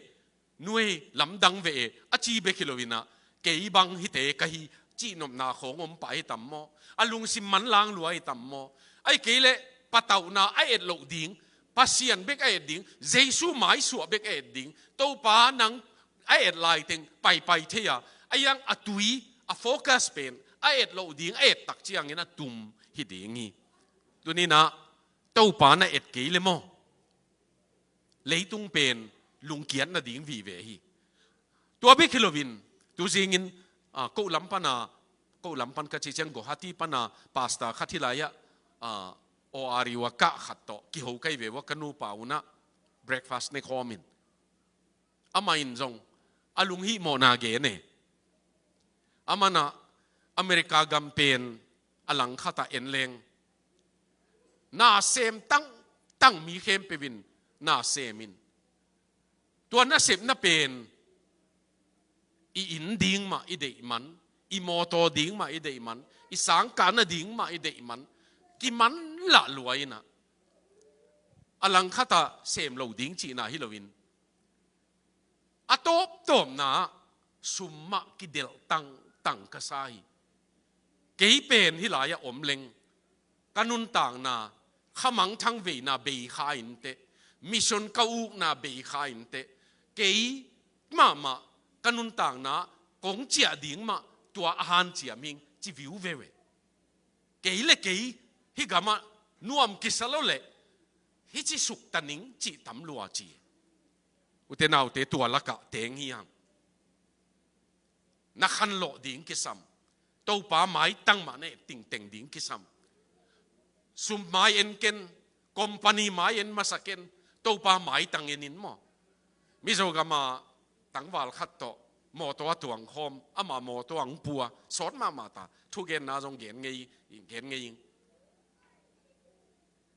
nuai lamdang ve e, a ci bek hi loinah, "Kei bang hite ka hi," cihnopna khong om pah hi tam maw? A lungsim manlang lua hi tam maw? Ahih kei leh patauhna a et loh ding, Pasian bek a et ding, Jesu maisuah bek a et ding, Topa nang a et laiteng paipai thei a, a iang a tui, a focus pen a et loh ding, a et tak ciangin a tum hi ding hi. Tuninah Topa na et kei le maw, leitung pen lungkiat nading vive hi. Tua bek hi loin, tuzingin, a, ko lam pana, ko lam pan ka ci ciang Guwahati pana pastor khat hih lai-ah, a, O R U a kah khat tawh kiho kai ve ua, ka nupa unah breakfast ne khawmin. Amah in zong a lunghihmawhna gen e. Amanah America gam pen a langkhatah en leng, nasem tangtang mi khempeuh in nasem in. Tua nasepna pen i inn ding mah i deih man, i mawtaw ding mah i deih man, i sangkahna ding mah i deih man, kimanlah lua inah, a langkhatah sem lo ding cihna hi loin, a tawptawpna sum mah kidelh tangtang ka sa hi. Kei pen hih lai-ah om leng, ka nuntakna, khamangthang veina bei kha inteh, mission ka ukna bei kha inteh, kei mahmah ka nuntakna kong ciah ding mah tua a hanciam hing ci viu veve. Kei le kei hih gamah nuam kisa lo leh hih ci sukta ning cih tam lua ci. Ute naute, tua lakah teng hi hang. Na khanlawh ding kisam. Topa maitang mah na et tingteng ding kisam. Sum mai en ken, company mai en masa ken, Topa maitang en in maw. Mizo gama tangval khat tawh mawtaw a tuang khawm, ama mawtaw ang pua, sawt mahmah ta, thugenna zong gen ngei, gen ngei ing.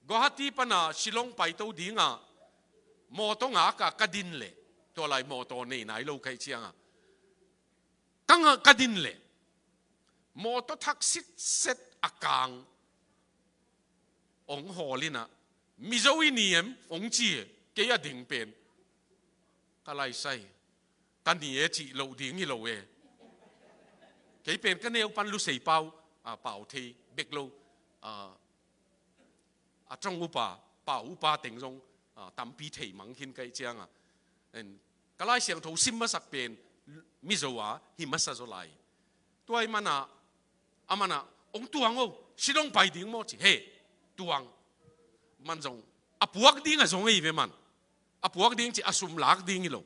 Guwahati pana Shillong paito dinga mawtaw ngaka ka din leh, tua lai mawtaw nei nai lo ka hih cianga, ka nga, ka din leh, mawtaw thak sitset a kang ong hawl inah, "Mizo i ni em?" ong ci e, kei a ding pen. Ka laisai, ka ni e cih loh ding hi lo e. Kei pen ka neu pan Lusei pau, a, pau thei bek lo, a, a ṭong upa, pau upa teng zong, a, tampi thei mang khin ka hih cianga, en, ka Lai Siangtho sim masak pen Mizo a hi masa zaw lai. Tua ahih mana, a mana, "Ong tuang o, Shillong pai ding maw?" ci, "He, tuang." Man zong a puak ding a zong ei ve man. A puak ding ci, a sum lak ding hi lo.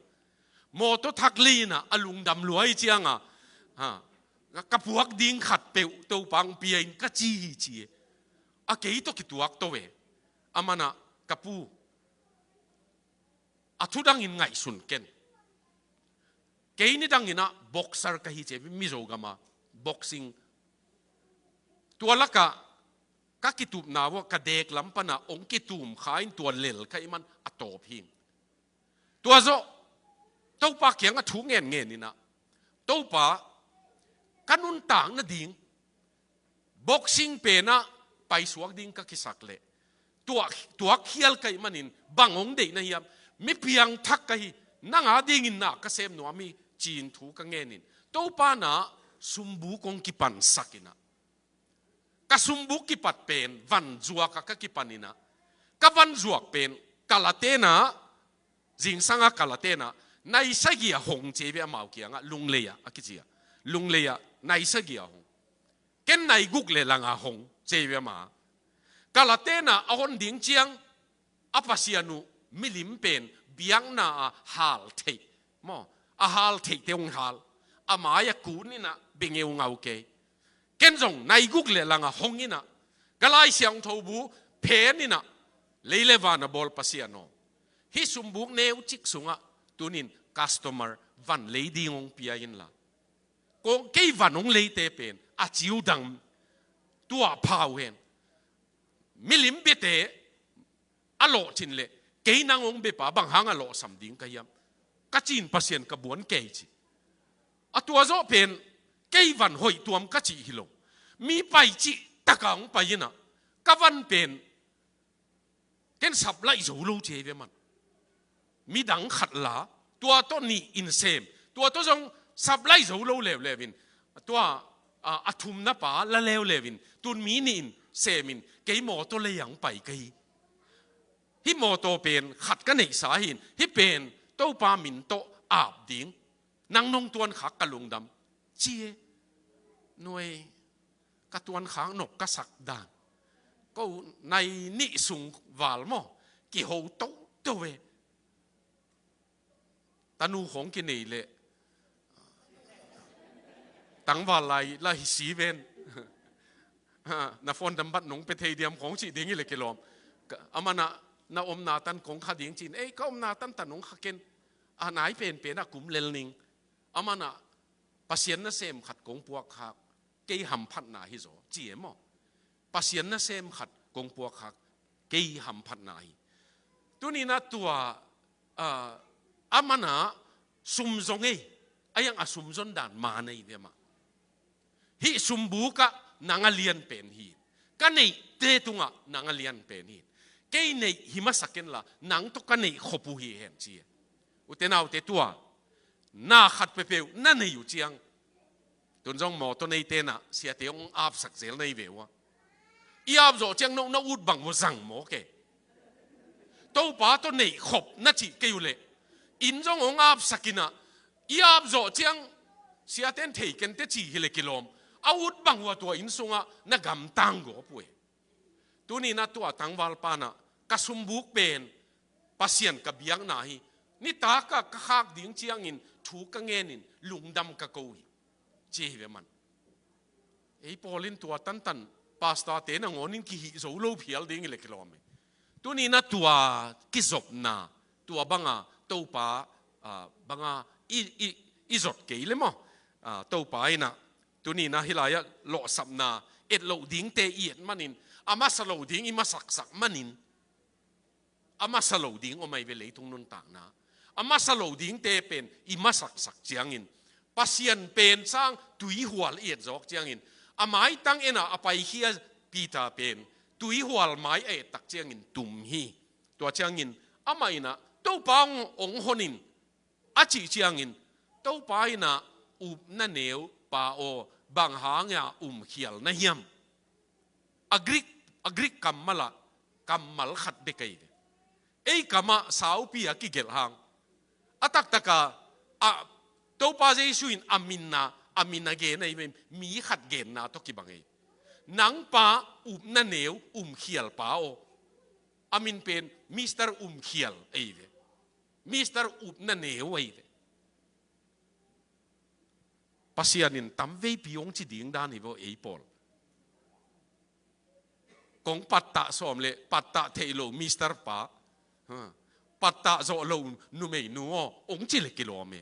Mawtaw thak lei inah a lungdam lua hih cianga, ha, "Ka puak ding khat peuh Topa ong pia in," ka ci hi ci e. A kei tawh kituak to e. A mana, "Ka pu, a thu dangin ngaihsun ken. Kei ni danginah boxer ka hi," ci e, Mizo gama boxing. Tua lakah ka kitupna uah ka dek lam pana ong kitum kha in tua lel ka hih man a tawp hing. Tua zawh Topa kiangah thu ngen ngen inah, Topa, ka nuntak nading boxing penah paisuak ding ka kisak leh tuak, tuak khial ka hih manin bang hong deih na hiam? Mi piangthak ka hi, nang adingin na ka sem nuam hi, ci-in thu ka ngenin Topa na sumbuk hong kipansak inah, ka sumbuk kipat pen vanzuak ah ka kipan inah, ka vanzuak pen Kalate na, zingsang a Kalate na, nai sagih a hong ci ei ve, amau kiangah Lunglei ah a kici a, Lunglei ah nai sagih a hong. Ken nai guk le lang a hong ci ei ve ama. Kalate na a hon ding ciang, a Pasian uh milim pen biakna a hal theih maw, a hal theihte hong hal, a mai-ah kun inah bengeu ngau kei. Ken zong nai guk le lang a hong inah, ka Lai Siangtho bu phen inah, lei le van a bawl Pasian aw, hih sumbuk neucik sungah tunin customer van lei ding hong pia inla, kong kei van hong leite pen a ciu dang tua pha uh hen. Milim biate a lawhcin leh kei nang hong biapa bang hang a lawhsam ding ka hiam? Ka cin Pasian ka buan kei ci. A tua zawh pen kei van hoih tuam ka cih hi lo. Mi pai cih taka hong pai inah, ka van pen ken sap laih zo lo ci ei ve man. Midang khat la, tua tawh nih in sem, tua tawh zong sap laih zo lo leuleu in, tua, a, a thumna pa la leuleu in, tun mi nih in sem in, kei mawtaw lei-ah hong pai ka hi. Hih mawtaw pen khat ka neihsa hi-in, hih pen Topa min tawh ap ding, nang nong tuankhak ka lungdam ci e. Nuai, ka tuankhak nop ka sak dan, ko nai nih sung val maw, kiho toto e. Tanu khawng kinei leh tangval lai la hi si ven. Na phone number nong pe thei diam khawng cih ding hi leh kilawm. Ka, a manah na omna tan kong kha ding ci-in, ei, ka omna tan tan hong kha ken. A nai penpen a kum lel ning. A manah Pasian nasem khat kong puakkhak, kei hamphatna hi zaw ci e maw. Pasian nasem khat kong puakkhak, kei hamphatna hi. Tuninah tua, ah, a manah sum zong ei, a iang a sum zon dan ma nei ve mah. Hih sumbukah nang a lian pen hi. Ka neihte tungah nang a lian pen hi. Kei neih hi masa kenla, nang tawh ka neih khop uh hi hen ci e. Ute naute, tua na khat peuhpeuh na neih uh ciang, tun zong mawtaw neite na siate hong apsak zel na hi ve uh a. I ap zawh ciang no na ut bang uh zang mawk e. Topa tawh neih khop na cih kei uh leh, inn zong hong apsak inah, i ap zawh ciang siate in thei ken teh ci hi leh kilawm, a ut bang uh a tua inn sungah na gamtang gawp uh e. Tuninah tua tangvalpa nah, ka sumbuk pen Pasian ka biakna hi. Nitak ah ka khak ding ciangin thu ka ngenin lungdam ka ko hi, ci hi ve man. Ei pawl in tua tantan pastorte nangawnin kihih zo lo phial ding hi leh kilawm e. Tuninah tua kizopna, tua banga Topa, ah, banga i, i, i zot kei le maw. Ah, Topa inah tuninah hih lai-ah lawhsapna, et loh dingte i et manin, a masa lo ding i masaksak manin, a masa lo ding om ahi ve leitung nuntakna. A masa lo dingte pen i masaksak ciangin, Pasian pen sang tuihual i et zawk ciangin, a maitang enah a paikhia Peter pen tuihual mai a et tak ciangin tum hi. Tua ciangin amah inah Topa hong, hong honin, a cih ciangin, Topa inah upna neu pa aw, bang hanga umkhial na hiam? A Greek, a Greek kammal ah kammal khat bek ahi ve. Ei kamah saupi a kigelh hang, a taktaka, a, Topa Jesu in a minna, a min a gen ahi ve, mi khat genna tawh kibang ahi. Nang pa upna neu umkhial pa aw. A min pen Mister Umkhial ahi ve. Mister Upna neu ahi ve. Pasian in tamveipi hong ci ding dan hi vaw ei pawl. Kong pattah sawm le pattah theih lo Mister pa, ha, pattah zawh lo numeinu aw, hong ci le kilawm e.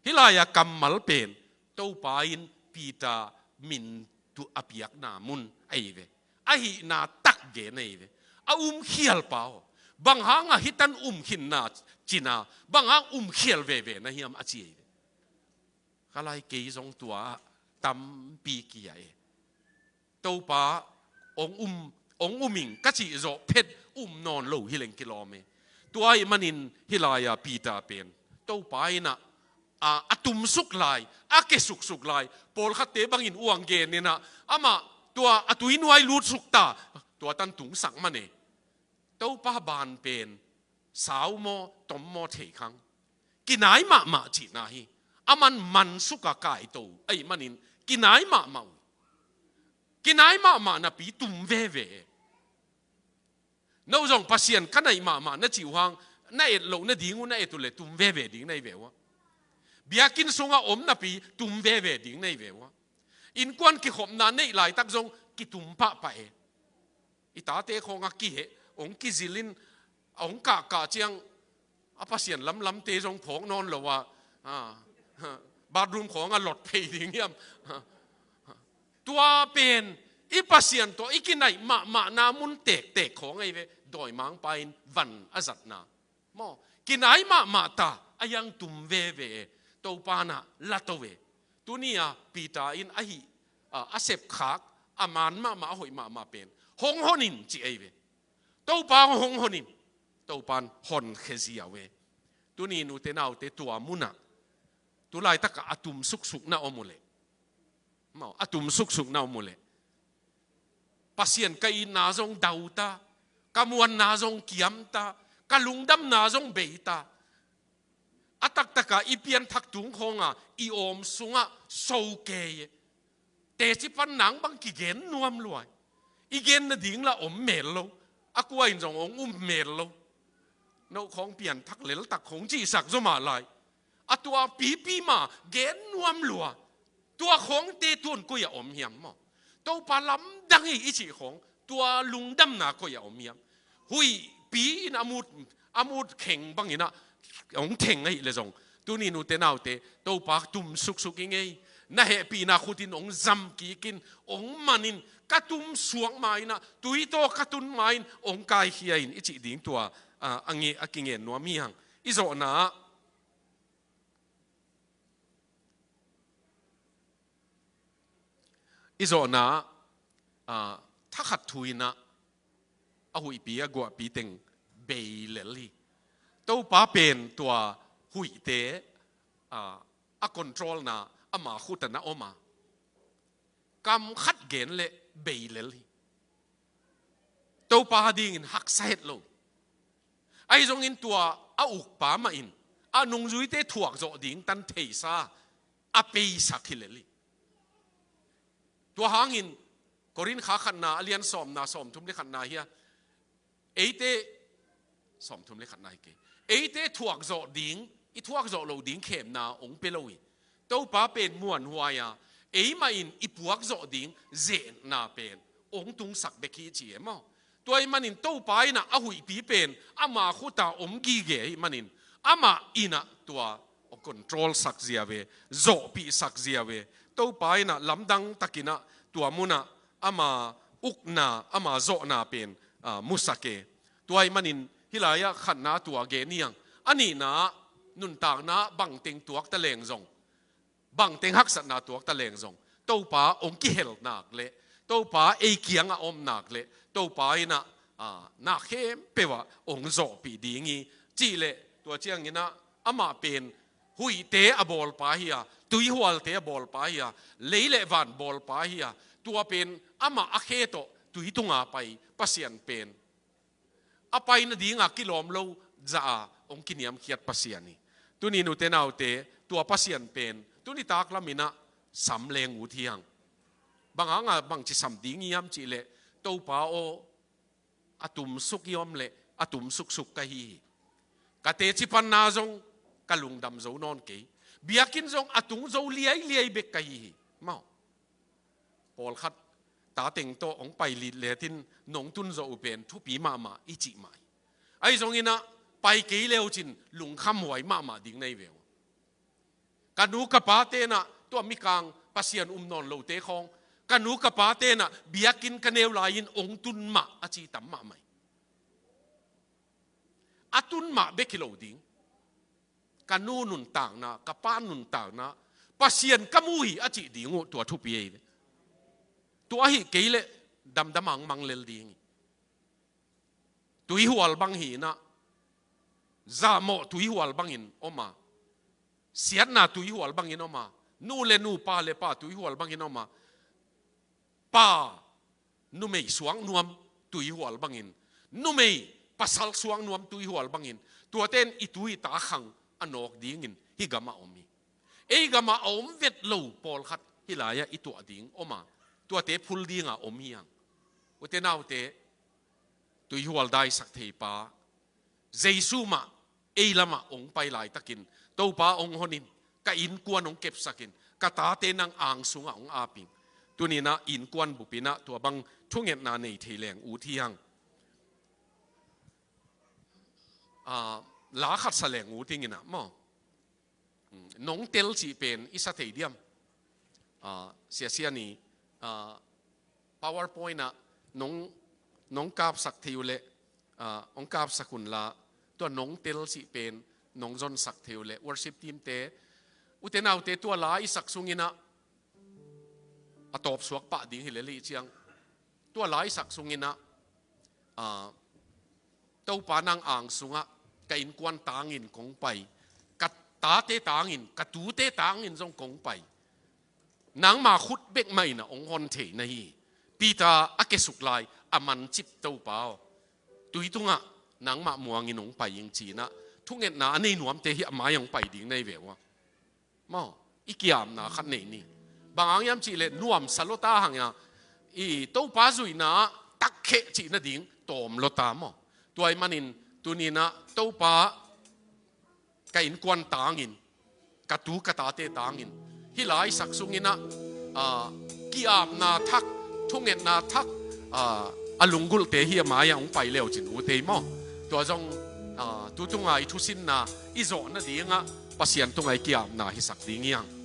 Hih lai-a kammal pen Topa in Peter min tu a piakna mun ahi ve. Ahihna tak gen ahi ve. A umkhial pa aw, Bang hangah hih tan um khinna cina, bang hang um khial veve na hiam a ci ei ve. Ka lai kei zong tua tampi kia e. Topa, ong um, ong um ing ka cih zawh phet um nawn lo hi leng kilawm e. Tua ahih manin hih lai-a Peter pen Topa in ah, a, a tumsuk lai, a kesuksuk lai, pawlkhatte bangin uang gen in ah, amah tua a tuinuai lutsuk ta, tua tan tungsak man e. Topa ban pen sau maw, tom maw thei khang. Kinai mahmah cihna hi. Aman mansuka kaito ahih manin kinai mahmah uh. Kinai mahmah napi tum veve. No zong Pasian ka naih mahmah na cih uh hang, na et loh nading uh na et uh le tum veve ding na hi ve uh a. Biakinn sungah om napi tum veve ding na hi ve uh a. Innkuan kikhopna neih laitak zong kitum pahpah e. I tate khawngah kiheh, hong kizilin, hong kahkah ciang, a Pasian lamlamte zong phawk nawn lo a, a, bathroom khawngah lot phei ding hiam. Tua pen i Pasian tawh i kinaih mahmahna mun tektek khawng ahi ve, dawimangpa in van a zatna. Maw, kinai mahmah ta, a hiang tum veve e, Topa na la to ve. Tuni-a Peter in ahi, a, a sepkhak, a man mahmah, a hoih mahmah pen hong honin ci ei ve. Topa hong honin, Topan honkhia ziau e. Tuni nute naute tua munah, tu laitakah a tum suksuk na om uh leh. Maw, a tum suksuk na om uh leh. Pasian ka itna zong dau ta, ka muanna zong kiam ta, ka lungdamna zong bei ta. A taktaka i pianthak tung khawnga i awm sungah so kei e. Teci pan nang bang kigen nuam luai. I gen nading la om mel lo. A kua in zong ong um mel lo. No khawng pianthak leltak khawng cihsak zaw mah lai. A tua pipi mah gen nuam lua. Tua khawngte tun koi a om hiam maw? Topa lamdang hi i cih khawng, tua lungdamna koi a om hiam? Huihpi in a mut, a mut kheng bangin ah hong theng ahih leh zong, tuni nute naute, Topa tum suksuk i ngei. Na hehpihna khutin hong zam kikin, hong manin, ka tum suak ma-in ah, tui tawh ka tun ma-in hong kaikhia in i cih ding tua, a, a nge, a kingen nuam hi hang. I zawhna ah, i zawhna ah, a, thakhat thu in ah, a huihpi, a guahpi teng bei lel hi. Topa pen tua huihte, a, a controlna ama khut ah na om a. Kam khat gen leh bei lel hi. Topa dingin haksa het lo. Ahi zongin tua a ukpa mah in a nungzuite thuak zawh ding tan theisa a peisak hi lel hi. Tua hangin Korin kha khatna a lian sawmna, sawmthum le khatna hi a. Eite, sawmthum le khatna hi kei. Eite thuak zawh ding, i thuak zawh loh ding khemna hong pia lo hi. Topa pen muanhuai a, eimah in i puak zawh ding zehna pen hong tungsak bek hi ci e maw? Tua ahih manin Topa in ah a huihpi pen ama khut ah om gige ahih manin, amah in ah tua hong control sak zia ve, zawhpih sak zia ve. Topa in ah lamdang takin ah tua mun ah ama ukna, ama zawhna pen, a, musak e. Tua ahih manin hih lai-ah khatna tua gen hi hang. A nihna ah nuntakna ah bangteng tuakta leng zong, bangteng haksatna tuakta leng zong, Topa hong kihel nak leh, Topa ei kiangah om nak leh, Topa in ah, a, na khempeuh ah hong zawhpih ding hi. Cih leh tua ciangin ah amah pen huihte a bawlpa hi a, tuihualte a bawlpa hi a, lei le van bawlpa hi a, tua pen amah a khe tawh tui tunga pai Pasian pen a pai nadinga kilawm lo zah a hong kiniamkhiat Pasian hi. Tuni nute naute, tua Pasian pen tuni taklam in ah sam leng ut hi hang. Bang hanga bangci sam ding hiam cih leh, Topa aw, a tumsuk i om leh a tumsuksuk ka hi hi. Ka teci panna zong ka lungdam zo nawn kei. Biakinn zong a tung zo liailiai bek ka hi hi. Maw? Pawlkhat tateng tawh hong pai litlet in nong tun zawh uh pen thupi mahmah i cih mah hi. Ahi zongin ah pai kei le uh cin lungkhamhuai mahmah ding na hi ve uh. Ka nu ka pate in ah tua mikang Pasian um nawn lote khawng, ka nu ka pate in ah biakinn ka neu lai-in hong tun mah a ci tam mahmah hi. a tun mah bek hi lo ding. Ka nu nuntakna, ka pa nuntakna, Pasian ka mu hi a cih ding uh tua thupi ei ve. Tua ahi kei leh damdam a hong mang lel ding hi. Tuihual bang hi in ah, zahmawh tuihual bangin om a, siatna tuihual bangin om a, nu le nu, pa le pa tuihual bangin om a, pa numei suang nuam tuihual bangin, numei pasal suang nuam tuihual bangin, tuate in i tu i ta khang a nawk dingin hih gamah om hi. Ei gamah a om vet lo pawlkhat hih lai-ah i tuah ding om a, tuate phul dinga om hi hang. Ute naute, tuihual daisak thei pa, Jesu mah ei lamah hong pai laitakin, Topa hong honin, ka innkuan hong kepsakin, ka tate nang ang sungah hong aping. Tuninah innkuan bupinah tua bang thungetna nei thei leng ut hi hang. Ah, la khat sa leng ut inginah maw. Nong tel cih pen i sa thei diam? Ah, siasia ni, ah, PowerPoint ah nong, nong kapsak thei uh leh, ah, hong kapsak unla, tua nong tel cih pen nong zonsak thei uh leh, worship team te, ute naute, tua la i sak sunginah a tawpsuak pah ding hi lel hi ciang. Tua la i sak sunginah, ah, Topa nang ang sungah ka innkuan tangin kong pai, ka tate tangin, ka tute tangin zong kong pai. Nangma khut bek mah inah hong hon thei na hi. Peter a kesuk lai a mancip Topa aw, tui tungah nangmah muangin hong pai ing cinah, thungetna a nei nuamte hi a mai-ah hong pai ding na hi ve uh a. Maw, i kiamna khat nei ni. Bang hang hiam cihleh nuamsa lota hang a, i Topa zuihna ah takkheh cih nading tawm lota maw. Tua ahih manin tuninah Topa ka innkuan tangin, ka tu ka tate tangin, hih la i sak sunginah, ah, kiamna thak, thungetna thak, ah, a lunggulhte hi a mai-ah hong pai leucin ut ei maw. Tua zong, ah, tu tunga i thusinna i zawh nadingah Pasian tungah i kiamna hisak ding hi hang.